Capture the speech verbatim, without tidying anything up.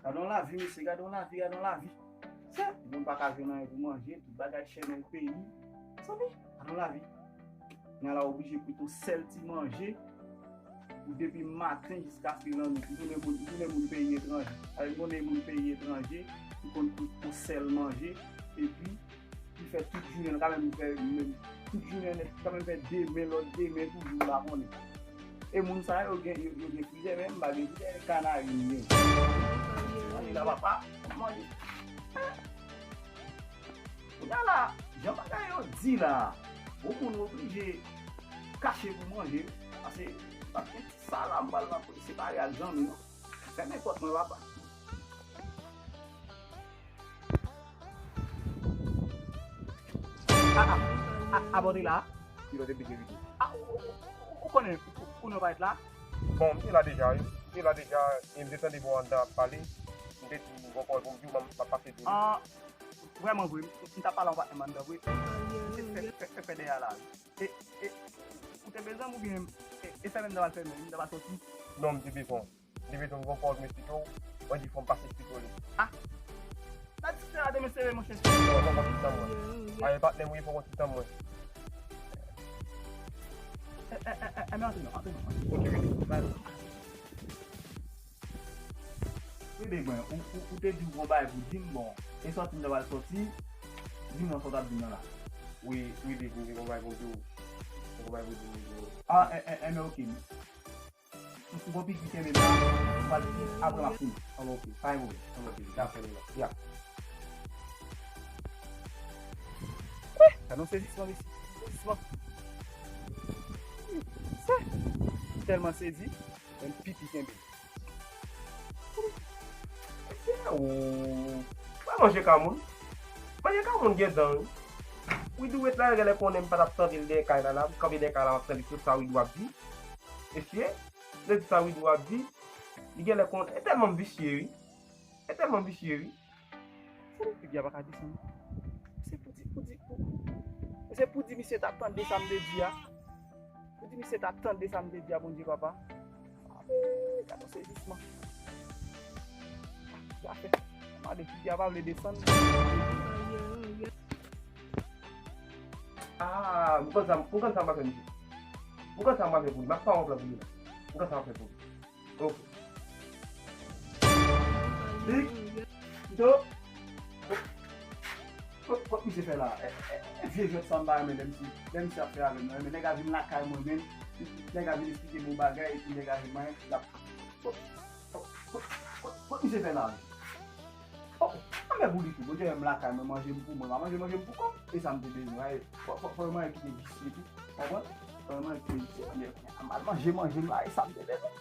Gade yon lavi, mesye, gade yon lavi, gade yon lavi. Se, moun pa ka jwenn anyen pou manje, tout bagay chè nan peyi. Mezanmi, gade yon lavi. Nèg la oblije pito sèl ti manje pou depi maten jiskaske lannwit. M konnen moun, m konnen moun peyi etranje. Alò, m konnen moun peyi etranje ki konn pito sèl manje, epi li fè tout jounen l, kanmenm li fè menm tout jounen nèt, kanmenm fè demen, lòt demen, toujou m pa konnen. E moun sa yo gen, yo, yo gen plizyè, men m pa gen plizyè, Kanari m gen. Manje la, papa, manje. Kounye a la, jan bagay yo di la, bon moun oblije kache pou manje, paske m ap gen ti sa la, m pral nan separe ak zanmi yo. Fè nenpòt mwen, papa. A, a, a, a, bò de la. Ki lòt epi ki vini? A, ou, ou, ou, ou konnen, ou, ou konnen w pa ret la? Bon, m te la deja, wi. M te la deja, e m te tande bò anndan ap pale. M te di, m gon pawòl pou m di w, m ap pase di w. Ah, vrèman vre, m, m t ap pale a yon patnè m anndan vre. Fè, fè, fè, fè dèyè a la, wi. E, e, ou te bezwen m oubyen e, e fèmen m ta pral fèmen, m ta pral soti? Non, m te bezwen w. Li bezwen m gon pawòl m esplike w, mwen di fò m pase esplike w li. Ah! Sa di se la demen sere, monchè. Non, fò w konn ti tan mwen. Ayen patnè m wi, fò w konn ti tan mwen. E, e, e, e, men antre non, antre non. Ok, wi. Bye. Wi, big man, ou, ou, ou te di w gon bagay pou di m, bon, e sòti m ta pral sòti, di m non sa w t ap di m nan la. Wi, wi, big man, gon bagay pou m di w. Gon bagay pou di m, big man. Ah, e, e, e, men ok. M gon piki kenbe m la, m pral di apre m ap fini. Anben, ok, pa gen pwoblèm. Anben, ok, dakò, ya. Wi, gade yon sezisman, mesye. Sezisman. Se, m tèlman sezi, menm pipi kenbe m. Mesye, ou pa manje kamoun. Manje kamoun gen dan, wi. Widou ret la, genlè konnen m pa t ap tande l dèyè kay la, la. M kanpe dèyè kay la, m ap tande tout sa Widou ap di. Mesye, lè di sa Widou ap di, li genlè konn, e tèlman m visye, wi. E tèlman m visye, wi. Se li, figi a pa ka desann. Se pou di, pou di, pou, se pou di misye ta tande sa m te di a. Pou di misye ta tande sa m te di a, Bondye papa. Gade yon sezisman. Zafè. Mande figi a pa vle desann. Ah, m konn sa, m konn sa m va fè misye. M konn sa m va fè pou li. M ap fè yon plan pou li la. M konn sa m va fè pou li. Ok. Lik. Nto. Kot, kot misye fè la? E, e, e, vye jwèt sa m pa renmen lè misye, lè misye ap fè avè m nan. Men nèg la vin lakay mwen menm. Nèg la vin esplike m yon bagay epi nèg la vin manyen. L ap Kot, kot, kot, kot misye fè la? Oh, anmè pou li tou. Bondye, m lakay mwen, manje m pou mwen, pa manje, manje m pou kò m. E sa m te bezwen, wi. Fò, fò, fò yo manyen kite visye tou. Konprann? Fò yo manyen kite visye. Anmè, mal manje, manje m la, e sa m te bezwen.